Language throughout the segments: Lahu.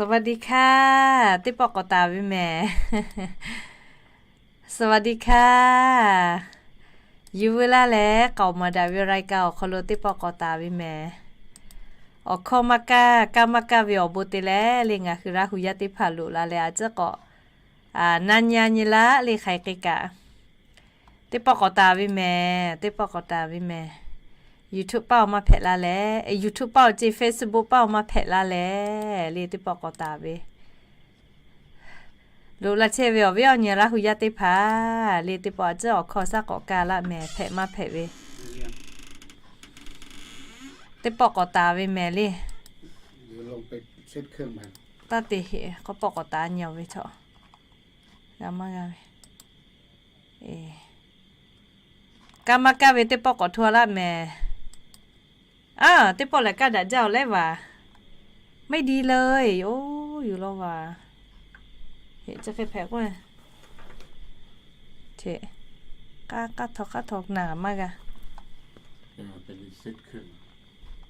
สวัสดีค่ะ teˇ pawˆ k'awꞈ taˍ ve mehˍ. สวัสดีค่ะ Yuˬ veu laˇ leh k'aoˍ maˍ daꞈ ve รายการ awˬ hk'aw lo teˇ pawˆ k'awꞈ taˍ ve mehˍ. Awˬ hkawˇ maˇ kaˇ, kaˇ maˇ kaˇ ve awˬ bon te leh le ngaˬ hui Laˇ hu yaˇ teˇ hpaˍ loꞈ la leh a ciˉ k'awꞈ na nyi nyi laˇ le hk'aiˬ k'ai kaꞈ. Teˇ pawˆ k'awꞈ taˍ ve mehˍ, teˇ pawˆ k'awꞈ taˍ ve mehˍ. YouTube paˆ awˬ maˇ hpehꞈ la leh, YouTube paˆ awˬ ceˇ Facebook paˆ awˬ maˇ hpehꞈ la leh le teˇ pawˆ k'awꞈ taˍ ve. Loꞈ la chehˇ ve awˬ viˉ awˬ nyi Laˇ hu yaˇ teˇ hpaˍ le teˇ pawˆ a ciˉ awˬ hkawˇ shaˉ k'awꞈ kaˇ laˇ mehˍ hpehꞈ maˇ hpehꞈ ve. Teˇ pawˆ k'awꞈ taˍ ve mehˍ le. Taˇ te heꞈ k'awꞈ pawˆ k'awꞈ taˍ nyi awˬ ve chaw g'a maˇ g'a ve. Kaˇ maˇ kaˇ ve teˇ pawˆ k'awꞈ hto laˇ mehˍ. A, teˇ pawˆ lehˬ kaˇ daꞈ jaˇ awˬ leh vaˬ. ไม่ดีเลย oˇ, yuˬ law vaˬ. Heꞈ chi hk'e hpehꞈ k'o, kaˇ kaˇ htaw kaˇ htaw naˍ maˇ g'a.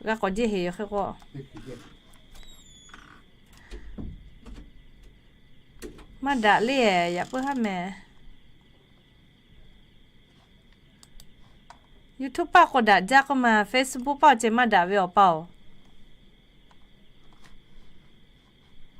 G'a k'awꞈ jeˇ heꞈ yoˬ hk'e k'o. Maˇ daꞈ le, yaꞈ puiˉ haˉ mehˍ. YouTube paˆ k'o daꞈ jaˇ k'oˆ ma, Facebook paˆ awˬ ceh maˇ daꞈ ve awˬ pa oˬ.